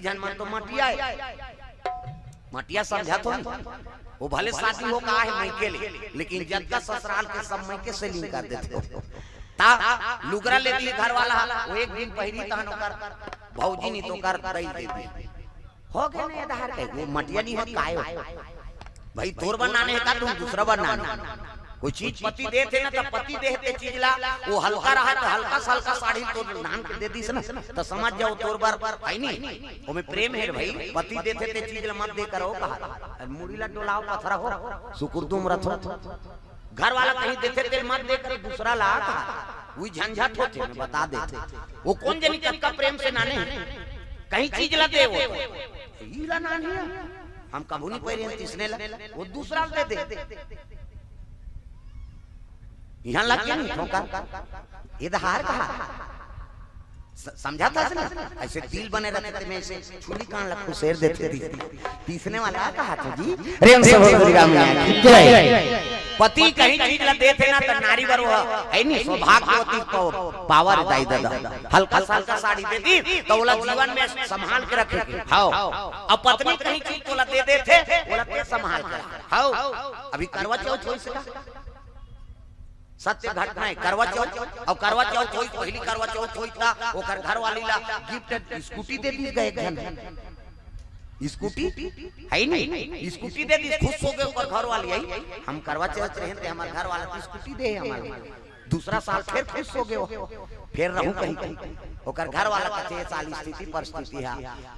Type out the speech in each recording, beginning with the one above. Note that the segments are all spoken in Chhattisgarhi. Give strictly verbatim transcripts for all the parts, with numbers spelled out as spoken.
झन मन तो मटिया हे, मटिया समझत हो ना? वो भले शादी हो गे हे मइके ले, लेकिन जतका ससुराल के सब मइके से link कर देथे। त लुगरा ले दिही घर वाला ह, वो एक दिन पहिरी तहन ओकर भौजी नहीं तो ओकर दई दे दिही। हो गे ना, आधार के वो मटिया नहीं हो, काय हो? भाई, तोर बर नाने हे का, तुम दूसरा बर नाने? कोई चीज पति देथे ना, त पति देथे चीज ला, वो हल्का रहा त हल्का से हल्का साड़ी तोर नान के दे दिस ना, त समझ जाओ तोर बर हे नहीं, ओमे प्रेम हे रे भाई। पति देथे ते चीज ला मत दे करो कहा, अरे मुड़ी ला डोलाओ, पथरा हो, सुकुर दुम रथो। घर वाला कहीं देथे तेल मत दे करो, दूसरा ला कहा, वही झंझट होथे, मैं बता देथे। वो कोन जनी कतका प्रेम से नाने हे, कहीं चीज ला दे वो, ई ला नाने हे। हम कभू नहीं पहिरे हन तिसने ला, वो दूसरा ला दे दे। इहाँ लग गे नहीं ठोकर, आधार कहा। स-, समझत हस ना? ऐसे दिल बने रथे त मैं ऐसे छुरी कान ला खुसेर देथे ती-, तिसने वाला कहा था जी। प्रेम से बोल दुर्गा मैया की जय। पति कहीं चीज ला देथे ना त नारी बर वो हे नहीं, सौभाग्यवती प-, power दाई ददा। हल्का से हल्का साड़ी दे दिस त ओला जीवन में संभाल के रखे। हाँ। अब पत्नी कहीं चीज तोला दे देथे, ओला ते संभाल के रख। हाँ। अभी करवा चौथ होइस का? सत्य घटना हे, करवा चौथ। अउ करवा चौथ होइस, पहिली करवा चौथ होइस त ओकर घरवाली ला gift scooty दे दिस गा एक झन। Scooty हे नहीं, scooty दे दिस, खुश हो गे ओकर घरवाली। हे, हम करवा चौथ रहेन ते हमर घरवाला तो scooty दे हे हमर। दूसरा साल फेर खुश हो गे, फेर रहूं कहीं कहीं। ओकर घरवाला कथे, "ये साल स्थिति परिस्थिति हे,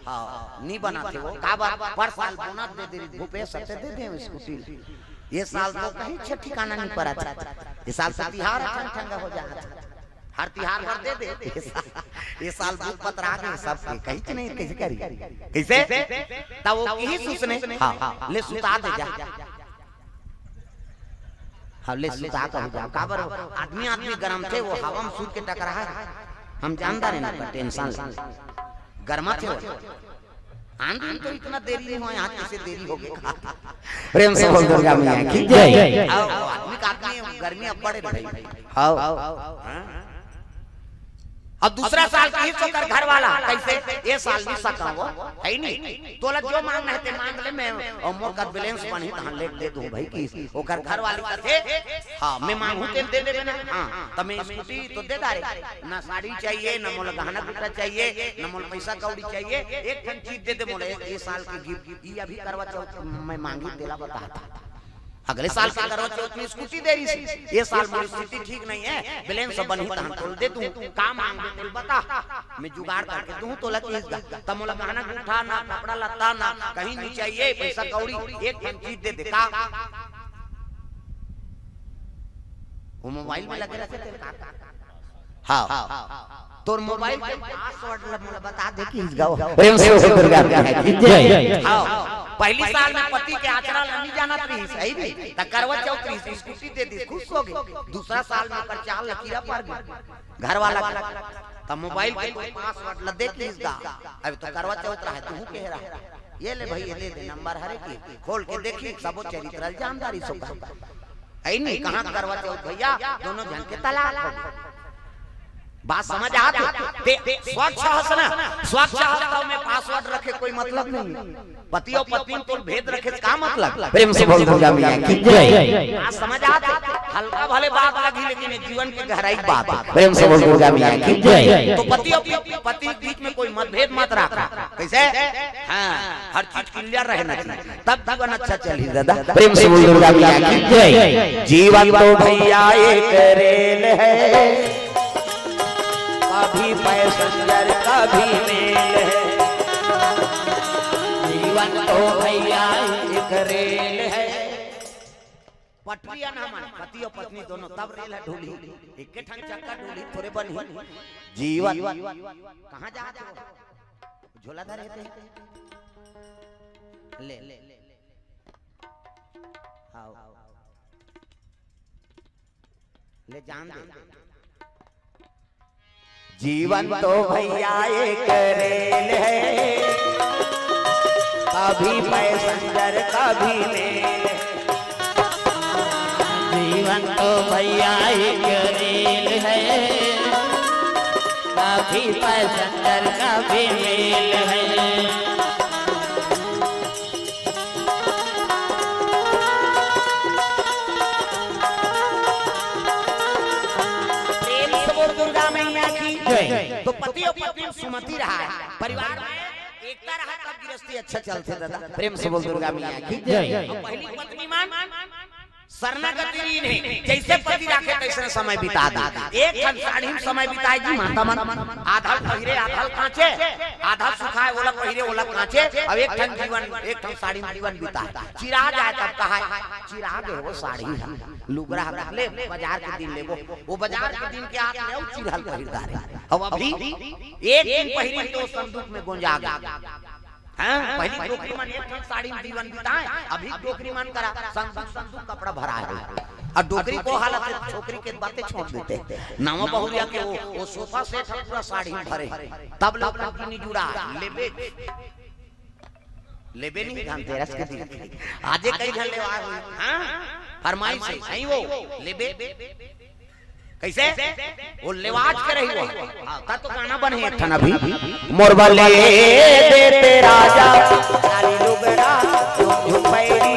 हाँ, नहीं बनाथे वो, का बात, पर साल bonus दे दे, भूपेश, सत्य दे दे scooty।" ये साल तो कहीं छे ठिकाना नहीं परत हे। ये साल तो तिहार ठंग ठंग हो जात हे। हर तिहार बर दे दे। ये साल, ये साल बुक पतरा गे सबके, कहीं च नहीं, कैसे करी? कैसे? तब वो किहिस उसने, हाँ, ले सुता दे जा। हाँ, ले सुता कहूं जा। काबर आदमी, आदमी गरमथे, वो हवा में सूत के टकराहा। हम जानत रहेन ना, tension ले। गरमथे वो। आन दिन तो इतना देरी नहीं होय, आज कैसे देरी हो गे? प्रेम से बोल दुर्गा मैया की जय। हाँ, आदमी का आदमी गर्मी अब्बड़ हे भाई। हाँ। हाँ। अब दूसरा साल किहिस ओकर घरवाला, कैसे? ये साल नहीं सकंव, हे नहीं? तोला जो मांगना हे ते मांग ले, मैं अउ मोर कर balance बनही तहां ले दे दूं भाई। किहिस ओकर घरवाली कथे, हाँ, मैं मांगहूं तेन दे देबे ना। हाँ, त मैं scooty तो दे डारे, ना साड़ी चाहिए, ना मोला गहना गुट्टा चाहिए, ना मोला पैसा कौड़ी चाहिए, एक ठन चीज दे दे मोला, ये साल के gift। ई अभी करवा चौथ मैं मांगी, तेला बता। अगले साल के करवा चौथ में scooty दे रहिस, ये साल मोर स्थिति ठीक नहीं हे, balance बनही तहन तोल दे दूं, का मांगबे तेल बता, मैं जुगाड़ करके दूं तोला। किहिस गा, त मोला गहना गुट्ठा ना, कपड़ा लत्ता ना, कहीं नहीं चाहिए, पैसा कौड़ी, एक ठन चीज दे दे का। वो mobile में लगे रहिथे तेल का। हाँ। तोर mobile के password ला मोला बता दे। किहिस गा। प्रेम से बोल दुर्गा मैया की जय। हाँ। पहिली साल में पति के आचरण ला नहीं जानत रहिस, हे नहीं? त करवा चौथ रहिस, scooty दे दिस, खुश हो गे। दूसरा साल में ओकर चाल ला कीरा पर गे। घरवाला के। त mobile के password ला दे। किहिस गा, अभी तो करवा चौथ रहा हे, तू कहे रहा हे। ये ले भाई, ये दे दे, number हरे की। खोल के देखी, सबो चरित्र ल जानदारी सो कर। हे नहीं, कहाँ करवा चौथ भैया, दोनों झन के तलाक हो गे। बात समझ आत हे? ते, ते स्वच्छ हस ना, स्वच्छ हस त ओमे password रखे कोई मतलब नहीं हे। पति अउ पत्नी में तोर भेद रखे से का मतलब? प्रेम से बोल दुर्गा मैया की जय। बात समझ आत हे? हल्का भले बात लगही, लेकिन ये जीवन के गहराई के बात हे। प्रेम से बोल दुर्गा मैया की जय। तो पति अउ पत्नी के बीच में कोई मतभेद मत रख। कैसे? हाँ, हर चीज clear रहना चाहिए, तब जीवन अच्छा चलही दादा। प्रेम से बोल दुर्गा मैया की जय। जीवन तो भैया एक रेल है, कभी passenger कभी mail है। जीवन तो भैया एक रेल है। पटरी अन हमन पति अउ पत्नी दोनों तब रेल ह ढुलही, एके ठन चक्का ढुलही, थोरे बनही। जीवन कहाँ जात हे? झोला धरे हे ते। ले। हाँ। ले जान दे। जीवन तो भैया एक रेल है, कभी passenger कभी mail है। जीवन तो भैया एक रेल है, कभी passenger कभी mail है। पत्नी सुमति रहा है, परिवार में एकता रहा, तब गृहस्थी अच्छा चलथे दादा। प्रेम से बोल दुर्गा मैया की जय। अब पहली पत्नी मन शरणागति रीन हे, जैसे पति राखे तैसने समय बिता दे। एक ठन साड़ी में समय बिताए जी माता मन, आधा पहिरे आधा कांचे, आधा सुखाए ओला पहिरे ओला कांचे, अब एक ठन जीवन एक ठन साड़ी में जीवन बिताए। चिरा जाए तब कहाए चिरा गे वो साड़ी ह, लुगरा ह ले बाजार के दिन लेबो, वो बाजार के दिन के आत ले चिरहल पहिर डारे। अब अभी एक दिन पहिरी तो संदूक में गोंजा गे। हाँ, पहली डोकरी मन एक ठन साड़ी में जीवन बिताए, अभी डोकरी मन करा संदूक संदूक कपड़ा भरा है। और डोकरी को हालत है, छोकरी के बातें छोड़ देते। नवा बहुरिया के वो, वो सोफा सेट है पूरा साड़ी में भरे, तब लोग कंपनी जुड़ा लेबे, लेबे नहीं धनतेरस के दिन। आजे कई झन लेवा हुई, हाँ, फरमाइश है, नहीं वो लेबे। कैसे? वो लेवाज के रही वो। हाँ, तब तो गाना बने एक ठन अभी। मोर बले देते राजा, लाली लुगरा, झुमैरी।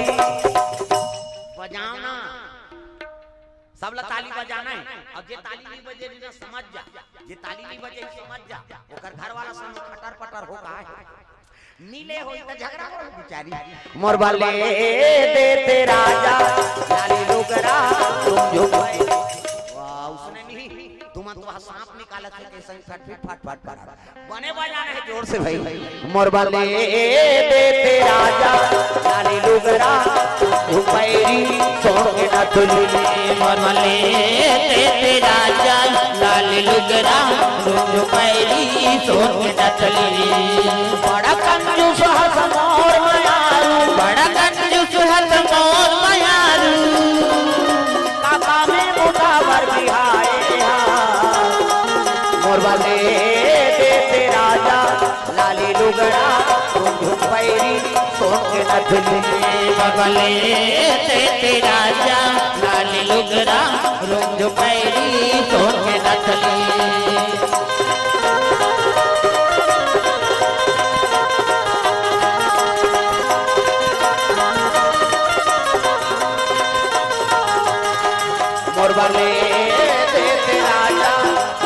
बजाओ ना। सब ला ताली बजाना है। अब जे ताली नहीं बजे ना समझ जा। जे ताली नहीं बजे समझ जा। ओकर घर वाला संग खटर पटर हो का है। नीले होई त झगड़ा करो बिचारी। मोर बले देते राजा, लाली लुगरा, झुमझुम। वाह, उसने नहीं, तुमन तो वहाँ सांप निकालत हे, कैसे फट फट फट फट फट। बने बजाना है जोर से भाई। मोर बले देते राजा, लाली लुगरा, झुमैरी, सोन के नथुली। मोर बले देते राजा, लाली लुगरा, झुमझुमैरी, सोन के नथुली। बड़ा कंजूस हस मोर मयारू, बड़ा कंजूस हस मोर मयारू। काका में मोटा बर बिहाए हा। मोर बले देते राजा, लाली लुगरा, झुमझुम पैरी, सोन के नथुली। मोर बले देते राजा, लाली लुगरा, झुमझुम पैरी, सोन के नथुली। मोर बले देते राजा,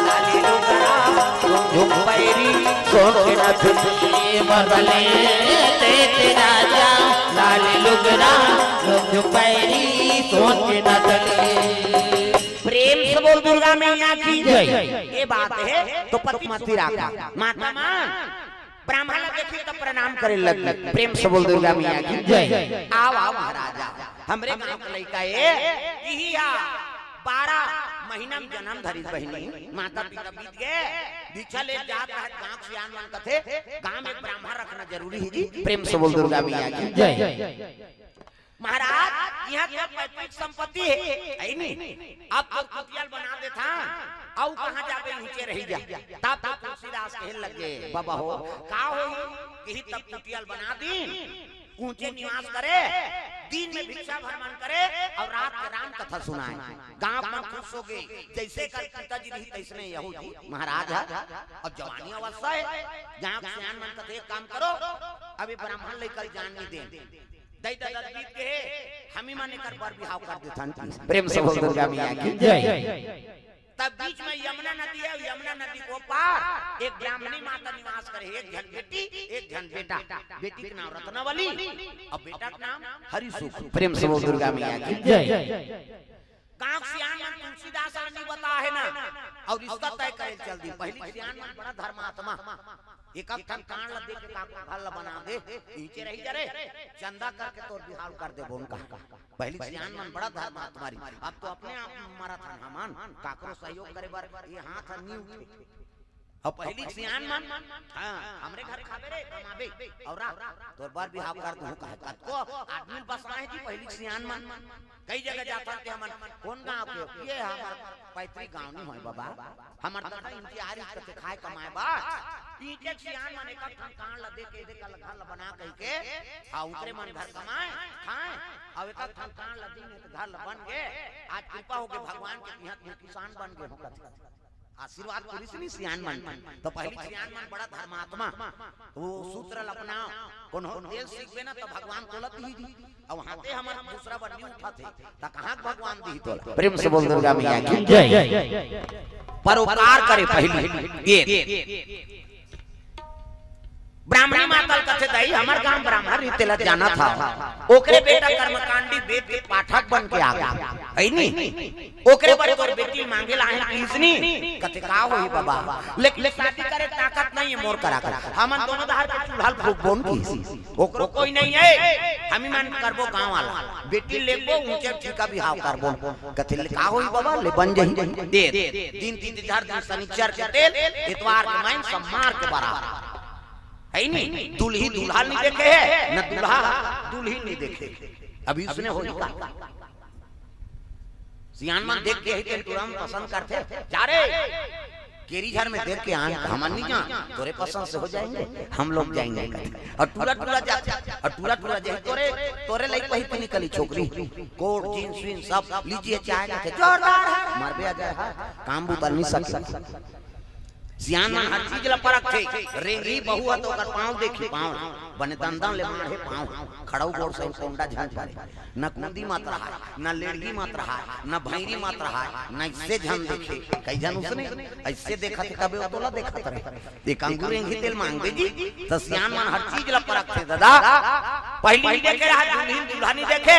लाली लुगरा, झुमझुम पैरी, सोन के नथुली। मोर बले देते राजा, लाली लुगरा, झुमझुम पैरी, सोन के नथुली। प्रेम से बोल दुर्गा मैया की जय। ये बात है तो पति मती राखा। माता मन ब्राह्मण ला देखी तो प्रणाम करे लगी। प्रेम से बोल दुर्गा मैया की जय। आओ, आओ महाराज, आओ। हमरे गांव के लइका ए, इही हा बारह महीना में जन्म धरिस बहिनी, माता पिता बीत गए, भिक्षा ले जात रहत गांव के सियान मन कथे, गांव में एक ब्राह्मण रखना जरूरी है जी। प्रेम से बोल दुर्गा मैया की जय। महाराज, यहाँ तो पैतृक संपत्ति है, है नहीं? अब तो कुटिया ल बना देथन, अउ कहाँ जाबे, नीचे रही जा। तब तो तुलसीदास कहे लगे, बाबा हो, का होही? किही तब कुटिया ल बना दीन, ऊंचे निवास करे, दिन में भिक्षा भ्रमण करे अउ रात के राम कथा सुनाए। गांव मन खुश हो गए, जैसे कर पिताजी रही तैसने यहू जी महाराज है। अब जवानी अवस्था है, गांव के सियान मन कथे एक काम करो, अभी ब्राह्मण लइका ल जान नहीं दे, दई ददा बीत गे हे, हमी मन एकर बर बिहाव कर देथन। प्रेम से बोल दुर्गा मैया की जय। तब बीच में यमुना नदी है, यमुना नदी को पार एक ब्राह्मणी माता निवास करे, एक झन बेटी, एक झन बेटा। बेटी के नाम रत्नावली और बेटा के नाम हरिसुख। प्रेम से बोल दुर्गा मैया की जय। गांव के सियान मन तुलसीदास ला नहीं बता है ना, और रिश्ता तय करे चल दी। पहली सियान मन बड़ा धर्मात्मा, एक आध ठन कांड ला देख के काको घर ला बना दे, नीचे रही जा रे, चंदा करके तोर बिहाव कर देबो उनका। पहली सियान मन बड़ा धर्मात्मा रही, अब तो अपने आप मरत हन हमन, काकरो सहयोग करे बर ये हाथ ह नी उठे। अब पहली सियान मन, हाँ, हमरे घर खाबे रे, कमाबे, और रा, तोर बर बिहाव कर दूं कहे, कतको आदमी बसाए जी पहली सियान मन। कई जगह जाथन ते हमन, कौन गांव के हो? ये हमर पैतृक गांव नहीं होय बाबा, हमर दादा इनके आ रही कथे खाए कमाए बा। पीछे सियान मन एक ठन कांड ला दे के, दे कल घर ला बना कह के, हाँ, उतरे मन घर कमाए, खाए, अब एक ठन कांड ला दीन, घर ला बन गए। आज कृपा हो गई भगवान के, यहाँ तुम किसान बन गए हो कथे। आशीर्वाद पुलिस नहीं सियान मन। तो पहली सियान मन बड़ा धर्मात्मा, वो सूत्र ला अपनाओ, कोनो तेल सीखबे ना तो भगवान तोला दिही जी। अब हाथे हमर दूसरा बन्नी उठाथे, त कहाँ के भगवान दिही तोला? प्रेम से बोल दुर्गा मैया की जय। परोपकार करे पहली, ये भाई, हमर गांव ब्राह्मण रीति ला जाना था, ओकरे बेटा कर्मकांडी वेद के पाठक बन के आ गया, है नी? ओकरे बर तोर बेटी मांगे ला है किसनी? कथे का होही बाबा, लेकिन शादी करे ताकत नहीं है मोर करा कर, हमन दोनों धार के चूल्हा फूकबोन किस, ओकरो कोई नहीं है, हम ही मन करबो गांव वाला, बेटी लेबो ऊंचे ठीका बिहाव करबो। कथे ले का होही बाबा, ले बन जही दे दिन तीन चार दिन शनिचर के तेल, इतवार के माइन सब मार के बराबर। है नी? दुल्ही दूल्हा नहीं देखे है, न दूल्हा दुल्ही नहीं देखे। अभी उसने होही का? सियान मन देख के ही तेल तुरंत पसंद करथे। जा रे, केरी झर में देख के आन, हमन नहीं जान, तोरे पसंद से हो जाएंगे, हम लोग जाएंगे। और टूरा टूरा जाथे, और टूरा टूरा जाए तोरे, तोरे लाइक वही पे निकली छोकरी, कोट जींस वींस सब लीजिए चाहे कथे जोरदार है, मरबे आ जाए है, काम बुता नहीं सके। सियान मन हर चीज ला परखथे, रेंगही बहू ह तो ओकर पाँव देखही, पाँव बने दंदन ले माढ़े पाँव, खड़ऊ गोड़ सही कोंडा झन परे, न कुंदी मत रहाय, न लेड़गी मत रहाय, न भैरी मत रहाय, न इससे झन देखे, कई झन उसने ऐसे देखत हे, तबे ओ तोला देखत रहे। एक अंगुर रेंगही तेल मांग दे जी, त सियान मन हर चीज ला परखथे दादा। पहली नहीं देखे रहा, दुल्हिन दूल्हा नहीं देखे,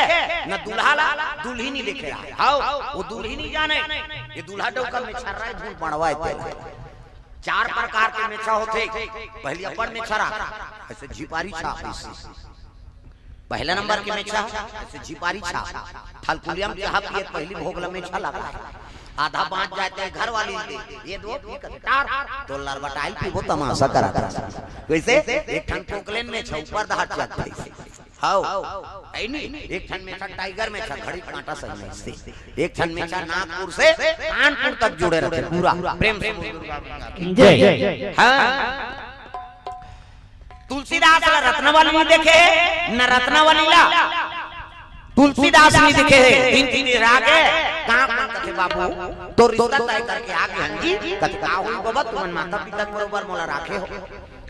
न दूल्हा ला दुल्हिन नहीं देखे रहा। हाव, वो दुल्हिन नहीं जाने, ये दूल्हा डौका में छर्रा है, धूल पड़वा है तेल। चार प्रकार के मेछा होथे। पहली अपन मेछा रहा, ऐसे झिपारी छाप ऐसे। पहला नंबर के मेछा ऐसे झिपारी छाप। थलकुलिया में चाह पिए पहली भोग ला मेछा लगा। आधा बाँच जाए तो घर वाली दे, ये दो पी कर टार, तो लरबटाइल पीबो तमाशा करा था। वैसे एक ठन पोकलेन मेछा ऊपर धार जाते। हाव, है नी? एक ठन मेछा टाइगर मेछा, घड़ी कांटा सही नहीं से। एक ठन मेछा नागपुर से कानपुर तक जुड़े रथे पूरा। प्रेम से बोल दुर्गा मैया की। जय। हाँ। तुलसीदास ला रत्नावली नहीं देखे, न रत्नावली ला तुलसीदास नहीं देखे हे। तीन तीन दिन आगे, कहाँ कहाँ कथे बाबू, तो रिश्ता तय करके आगे हन जी, कथे का होई बाबा, तुमन माता पिता के बरोबर मोला राखे हो।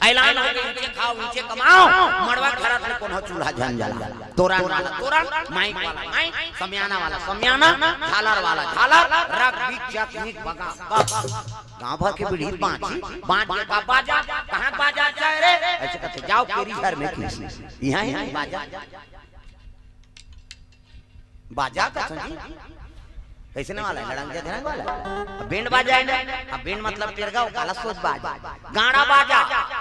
ऐलान हो गया, ऊंचे खाओ, ऊंचे कमाओ, मड़वा खरत में कोनो चूल्हा झन जला। तोरण वाला तोरण, माइक वाला माइक, समियाना वाला समियाना, झालर वाला झालर, रग बीच चक नीक बगा, बस। गांव भर के बिढ़ी बाँची, बाँच के का बाजा, कहाँ बाजा जाए रे? ऐसे कथे, जाओ केरी घर में किसी, यहाँ ही नहीं बाजा। बाजा कथन जी? कैसे ने वाला है? लड़ंग जधरंग वाला? अब बैंड बाजा है ना? अब बैंड मतलब टेरगा, वो काला सोच बाजा। गाड़ा बाजा,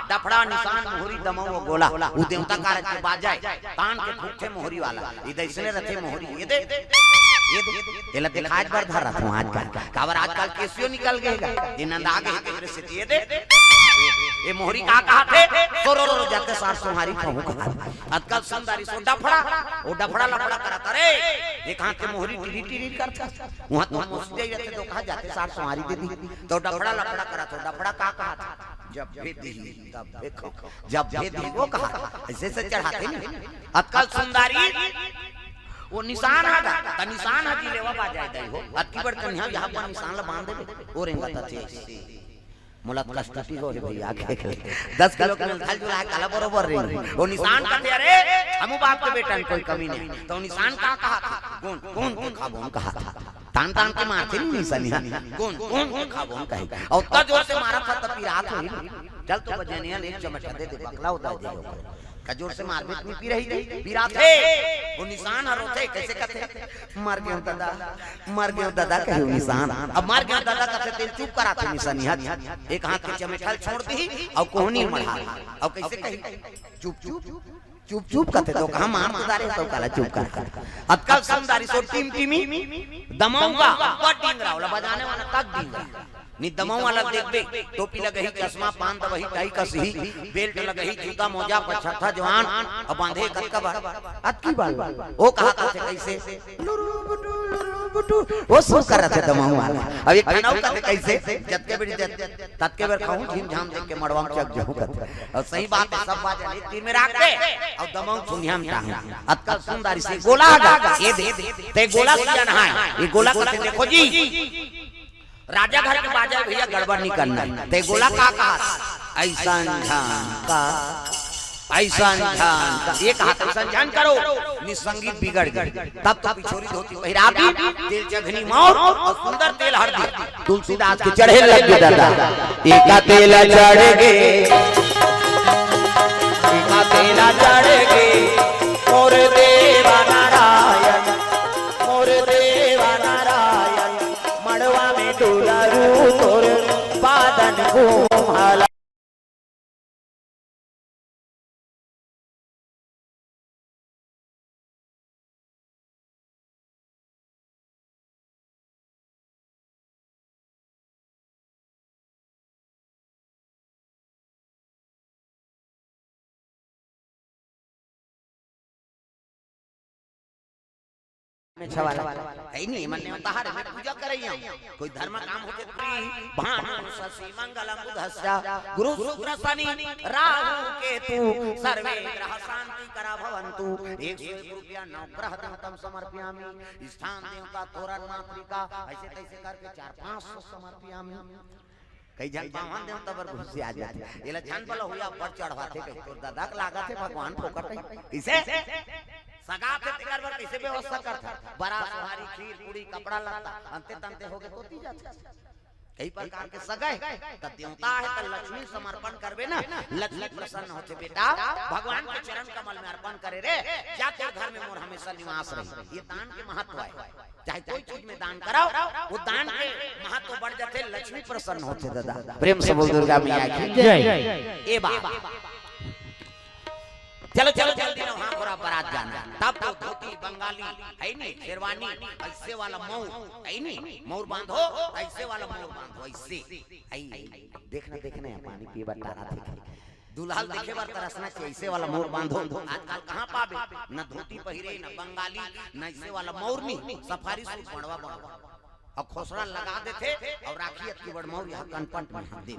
डफड़ा, निशान, मोहरी, दमऊ, वो गोला, वो देवता कारक के बाजा है। तान के फूकथे मोहरी वाला। ये दैसने रथे मोहरी। ये दे, ये दे, ये ला दिखाज बर धर रहा हूँ आजकल। काबर आजकल केसियो निकल गए गा। ये नंदा गए तेरे से ये दे। ये मोहरी का कहा थे? सोरो रो जाते सार सोहारी कहूँ कहा। आजकल संदारी सो डफड़ा, वो डफड़ा लफड़ा करत रे। एक हाथ के मोहरी टिरी टिरी करता। वहाँ तो मुस्ते जाते तो कहा जाते सार सोहारी दे दी। तो डफड़ा लफड़ा करत हो, डफड़ा का कहा था? जब भेद दी, तब देखो। जब भेद दी, वो कहा, ऐसे से चढ़ाते नहीं। आजकल संदारी, वो निशान आ गया, त निशान आ जी लेवा बाजा दे हो। अतकी बड़ कन्या जहाँ पर निशान ला बांध दे, वो रेंगा थे। मोला कष्टटी हो हे भैया, के, के। दस किलो के मिलथल जुला है, काला बरोबर रेंग। वो निशान का दे, अरे, हमू बाप के बेटा में कोई कमी नहीं। तो निशान का कहा था? कौन, कौन के खाबो, कहा था। तान तान के मारथे नी निशानी, हाँ। कौन, कौन के खाबो, कहे। और उतना जोर से मारा था, तब पिरात हो ही नहीं। चल तो बजनिया ले चमचा दे दे, बकला होता है, दे दे। का जोर से मारबे त नहीं पी रही थी, पिरात है। वो निशान हर होते, कैसे कहते? मर गयो दादा, मर गयो दादा, कहे वो निशान। अब मर गयो दादा कहते, तेल चुप करा थे निशानी हाथ। एक हाथ के चमेठल छोड़ दी, और कोहनी मढ़ा। और कैसे कही? चुप, चुप, चुप, चुप कहते तो कहाँ मार तो डारे तो काला चुप कर। अब कल समदारी सो टीम टीमी, दमाऊंगा, बड़ डिंगरा, वाला बजाने वाला तक डिंगरा। नी दमऊ वाला देखबे, टोपी लगही, चश्मा, पान दबही, टाई कसही, बेल्ट लगही, जूता, मोजा, पछट्ठा, जवान, अब बांधे कतका बार? अतकी बार। ओ कहा था कैसे? लुरु बुटु, लुरु बुटु। वो सो कर रहे थे दमऊ वाला। अब एक खाना कहते कैसे? जतके बेर जत, ततके बेर खाऊं, झीम झाम देख के मड़वा में चक जाऊं कहते। और सही बात है, सब बात एक तीर में रख दे, और दमऊ सुनिया में टांग। अतका सुंदर से गोला आ गया, ये दे, ते गोला सुनिया नहाए, ये गोला कहते देखो जी। राजा घर के बाजा भैया गड़बड़ नहीं करना है। ते गोला का कहा? ऐसा झान का, ऐसा झान का। ये कहा था, ऐसा झान करो, नी संगीत बिगड़ गए। तब तो पिछोरी धोती पहिरा दी, तेल चघनी मौर और सुंदर तेल हर दी। तुलसीदास के चढ़े लग गए दादा। एका तेल चढ़ गए, एका तेल अच्छा वाला। है नहीं, मन नेवता हरे, मैं पूजा करई हूँ। कोई धर्म काम होथे, प्री भानु शशि मंगलम बुधस्या, गुरु शुक्र शनि राहु केतु, सर्वे ग्रह शांति करा भवंतु। एक सौ एक रुपया नवग्रह देवतम समर्पयामी, स्थान देवता तोरण मातृका, ऐसे तैसे करके चार पाँच सौ समर्पयामी। कई झन पावन देवता बर घुसिया जाथे। एला झन बला हुआ पर चढ़वाथे कही, तोर ददा के लागत हे भगवान फोकट कही। इसे सगाथे तेकर बर कइसे व्यवस्था करथा? बरा, सोहारी, खीर, पूड़ी, कपड़ा लत्ता, अंते तंते होगे तोती जाथे। कई प्रकार के सगा हे, त देवता हे त लक्ष्मी समर्पण करबे ना, लक्ष्मी प्रसन्न होथे बेटा। भगवान के चरण कमल में अर्पण करे रे, जा तोर घर में मोर हमेशा निवास रही। ये दान के महत्व हे। चाहे कोई चीज में दान कराओ, वो दान के महत्व बढ़ जाथे, लक्ष्मी प्रसन्न होथे दादा। प्रेम से बोल दुर्गा मैया की जय। ए बा, चलो चलो जल्दी ना, वहां पूरा बारात जाना है। तब तो धोती बंगाली है नहीं, शेरवानी ऐसे वाला मौर है नहीं, मौर बांधो ऐसे वाला मौर बांधो ऐसे। आई देखना देखना है, पानी पीबा तारा थे। दुल्हा ल देखे बर तरसना चाहिए, ऐसे वाला मौर बांधो। आजकल कहाँ पाबे? न धोती पहिरे, न बंगाली, न ऐसे वाला मौर नी, सफारी सूट बड़वा बड़वा। अउ खोसड़ा लगा देथे अउ राखी अतकी बड़ मौर यहाँ कनपट में हाथ दे।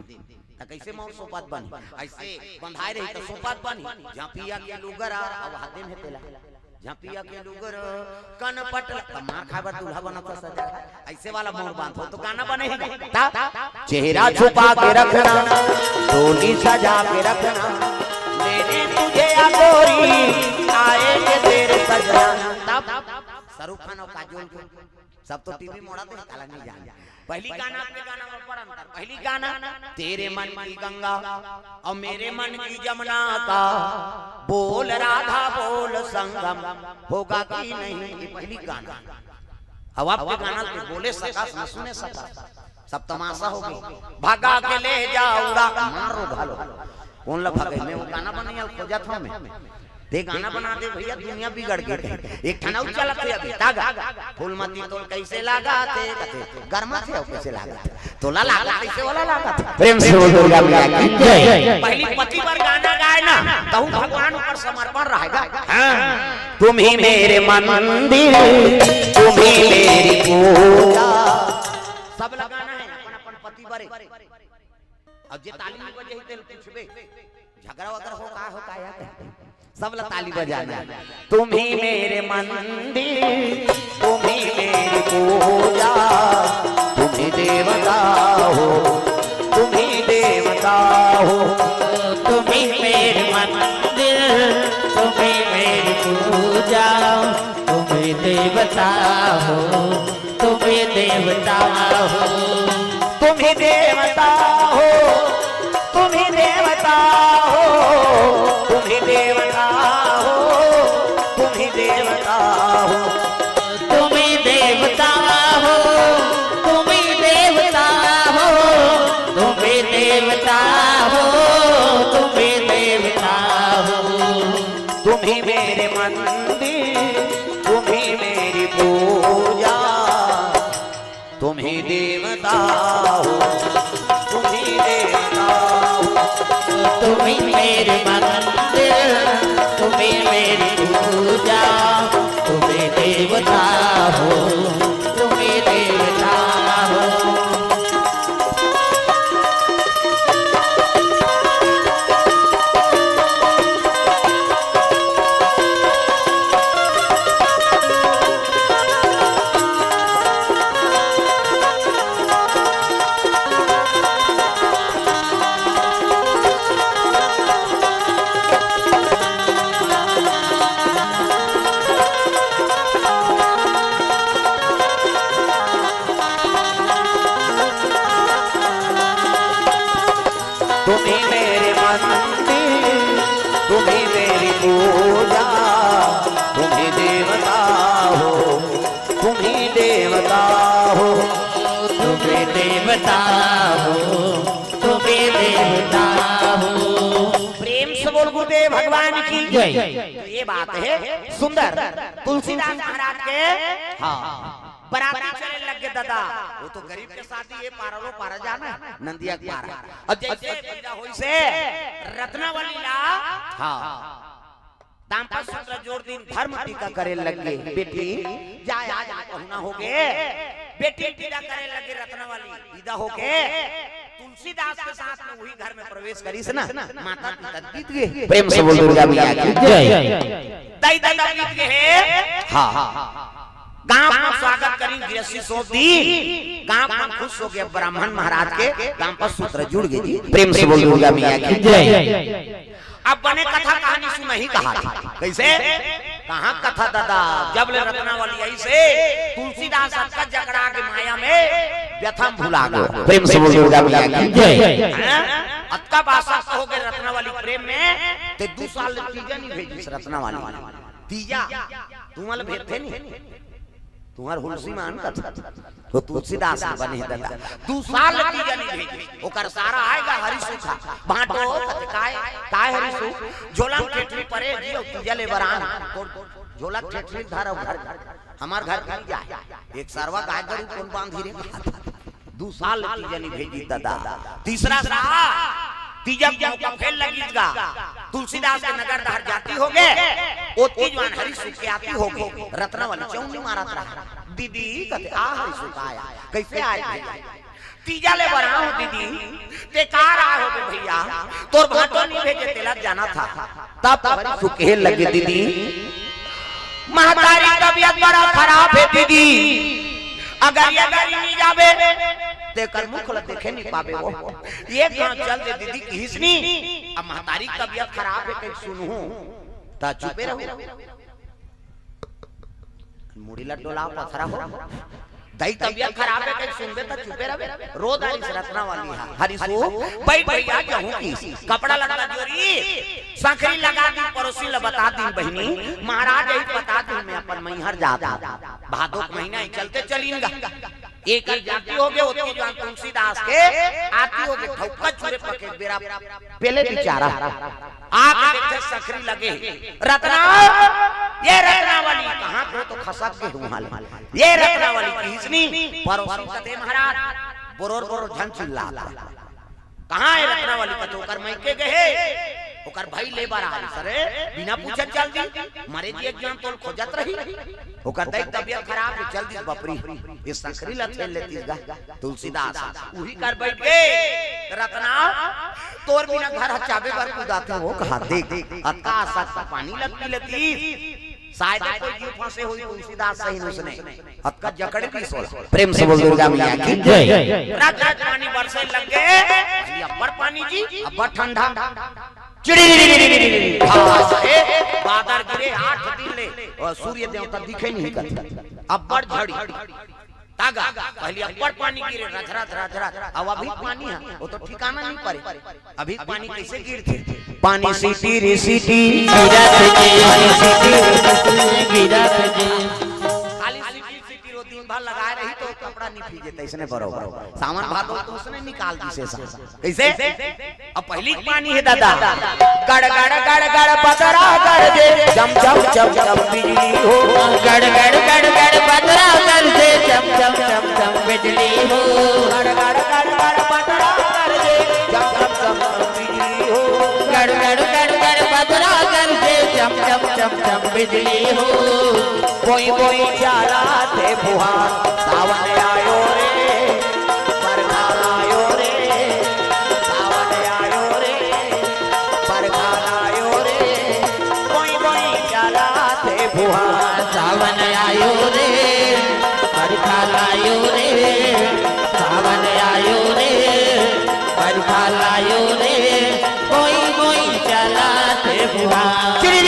त कैसे मौर सोपत बनी? ऐसे बंधाए रही त सोपत बनी। झांपिया के लुगरा अउ हाथ दे में तेला। झांपिया के लुगर कनपट ल-, त मार खाए बर दूल्हा बनत हे सजा। ऐसे वाला मौर बांधो तो गाना बने ही ता। चेहरा छुपा के रखना, डोली सजा के रखना, लेने तुझे या गोरी, आएंगे तेरे सजना। तब शाहरुख खान अउ काजोल के सब तो टीवी मोड़ा दे, काला नहीं जान। पहली गाना अपने गाना में बड़ अंतर। पहली गाना तेरे मन की गंगा और मेरे मन की जमुना का बोल राधा बोल संगम होगा कि नहीं, ये पहली गाना। अब आपके गाना के बोले सकास न सुने सकास, सब तमाशा हो गई। भगा के ले जा उड़ा मारो घालो। कौन ला भगे? मैं वो गाना बनैया खोजत हूँ मैं। ते गाना बना दे भैया, दुनिया बिगड़ गई। एक ठन अउ चलत हे अभी, तागा। फूलमती तोल कैसे लागा थे, कथे, गरमा थे, अउ कैसे लागा थे? तोला लागा, कैसे वाला लागा थे? प्रेम से बोल दुर्गा मैया की जय। पहली पति बर गाना गाए ना, तहु भगवान ऊपर समर्पण रहेगा। हाँ। तुम ही मेरे मंदिर, तुम ही मेरी पूजा। सब लगाना है अपन अपन पति बरे। अब जे ताली नहीं बजे ही तेल पूछबे, झगड़ा वगैरह हो का हो का यार, सब ला ताली बजाना। तुम ही मेरे मंदिर, तुम ही मेरी पूजा, तुम ही देवता हो, तुम ही देवता हो। तुम ही मेरे मंदिर, तुम ही मेरी पूजा, तुम ही देवता हो, तुम ही देवता हो। तुम ही देवता हो, तुम ही देवता हो, तुम ही देवता हो, तुम ही देवता हो। तुम ही देवता हो, तुम ही देवता हो, तुम ही देवता हो, तुम ही देवता हो। तुम ही मेरे मंदिर, तुम ही मेरी पूजा, तुम ही देवता हो, तुम ही देवता हो। तुम ही मेरे मंदिर, तुम ही मेरी पूजा, तुम ही देवता हो, तुम ही देवता हो। तुम ही मेरे मंदिर, तुम ही मेरी पूजा, तुम ही देवता हो, तुम ही देवता हो। तुम ही देवता हो, तुम ही देवता हो। प्रेम से बोल गुरुदेव भगवान की जय। तो ये बात है सुंदर तुलसीदास महाराज के। हाँ। बराती चले लग गे दादा। वो तो गरीब के शादी, ये पारा लो पारा जाना, नंदिया के पारा। और जैसे पूजा होई से रत्नावली ला, हाँ, दाम्पत्य सूत्र जोड़ दिन, धर्म टीका करे लगे। बेटी, जा आज पहुना होगे। बेटी विदा करे लगे रत्नावली, विदा होगे तुलसीदास के साथ में उही घर में प्रवेश करिस ना, माता पिता बीत गे। प्रेम से बोल दुर्गा मैया की जय। दाई ददा बीत गे हे। हाँ, हाँ, हाँ। गांव में स्वागत करिन, गिरस्ती सौंप दी, गांव में खुश होगे। ब्राह्मण महाराज के दाम्पत्य सूत्र जुड़ गे जी। प्रेम से बोल दुर्गा मैया की जय। अब बने कथा कहानी सुनही कहा था। कैसे? कहाँ कथा ददा? जब ले रत्नावली आई से तुलसीदास सबका जकड़ा के माया में व्यथा भुला गो। प्रेम से बोल दुर्गा मैया की जय। हैं? अतका बासक होगे रत्नावली प्रेम में, ते दू साल ले तीजा नहीं भेजिस रत्नावली। तीजा, तुम्हार भेजथे नहीं। तुम्हार हुलसी मान कर तो तुलसीदास के बने ददा। दू साल ले तीजा नहीं भेजिस। ओकर सारा आएगा हरिसुखा। भांटो, कथे, "काय, काय हरिसु? झोला में ठेठरी परे जी, अउ तीजा ले बरान।" तो झोला ठेठरी धर अउ घर, हमार घर नहीं जाए। एक सरवा गाय गरू कौन बांधी रे? दू साल ले तीजा नहीं भेजिस ददा। तीसरा साल तीजा के मौका फेर लगिस गा। तुलसीदास के नगर डहर जाती होगे, ओतकी जुवान हरिसुख के आती होगे। रत्नावली चौनी मारत रहा, "दीदी," कथे, "आ हरिसुख आय, कैसे आय भैया?" "तीजा ले बरा हूँ दीदी।" "ते का रहा हो बे भैया, तोर भांटो नहीं भेजे, तेला जाना था।" तब हरिसुख कहे लगे, "दीदी, महतारी तबियत बड़ा खराब हे दीदी, अगर ये गाड़ी नहीं जाबे, ते कर मुख ल देखे नहीं पाबे वो। ये गांव चल दे दीदी," किहिस नी। अब महतारी तबियत खराब हे, कहीं सुनहूं, त चुपे रहू। मुड़ी ल डोला पथरा हो। दाई तबियत खराब हे, कहीं सुनबे त चुपे रहबे। रो डारिस रत्नावली हा। हरिसु, "बैठ भैया, जाहूं किहिस।" कपड़ा लत्ता जोरी, संखरी लगा दी, पड़ोसी ल बता दी, "बहिनी, महाराज यही बता दी, मैं अपन मैहर जात हूं।" भादो के महीना ही चलते चलिन गा। एक ही जाती होगे, ओतकी जुवान तुलसीदास के आती होगे, ठौका चुरे पके बेरा पेले बिचारा। आके देखे संखरी लगे। "रत्ना, ये रत्नावली, कहाँ को तो खसक के हुआ ले। ये रत्नावली," किहिस नी, पड़ोसी कथे, "महाराज, बोरोर बोरोर झन चिल्ला।" "कहाँ हे रत्नावली?" कथे, "ओकर मइके गे हे, ओकर भाई ले बर आइस रे, बिना पूछे चल दी, मरे जी एक जन तोल खोजत रही, ओकर दाई तबियत खराब हे, चल दिस बपरी, ये संखरी ल थेल लेतिस गा।" तुलसीदास उही कर बैठ गे, "रत्ना, तोर बिना घर ह चाबे बर कुदाते हो कहा, देख, अतका आसक पानी ल पी लेतिस।" शायद कोई जीव फंसे होही तुलसीदास सही उसने। अतका जकड़ भी सोला। प्रेम से बोल दुर्गा मैया की जय। रात रात पानी बरसे लग गे। अब्बड़ पानी जी, अब्बड़ ठंडा। चिड़ी, बादर गिरे आठ दिन ले, अउ सूर्य देवता दिखे नहीं करते। अब्बड़ झड़ी। तागा, पहली अब्बड़ पानी गिरे, रथ, रथ, रथ, रथ। अब अभी पानी हे, वो तो ठिकाना नहीं परे। अभी पानी कैसे गिरथे? पानी सीटी रे सीटी। गिरत जे, पानी सीटी रे सीटी, गिरत जे। खाली सीटी, सीटी रो दिन भर लगाए रही तो कपड़ा नहीं भीजे, तैसने बरोबर। सावन भादो तो उसने निकाल दी से सा। कैसे? अब पहली पानी हे दादा। गड़ गड़ गड़ गड़ बदरा गरजे, चम चम चम चम बिजली हो। गड़ गड़ गड़ गड़ बदरा गरजे, चम चम चम चम बिजली हो। गड़ गड़ गड़ गड़ बदरा गरजे, चम चम चम चम बिजली हो। गड़ गड़ गड़ गड़ बदरा गरजे, चम चम चम चम बिजली हो। कोई कोई चाला थे फुहार, सावन आयो रे, बरखा आयो रे, सावन आयो रे, बरखा आयो रे। कोई कोई चाला थे फुहार। सावन आयो रे, बरखा आयो रे, सावन आयो रे, बरखा आयो रे। कोई कोई चाला थे फुहार। चिड़ी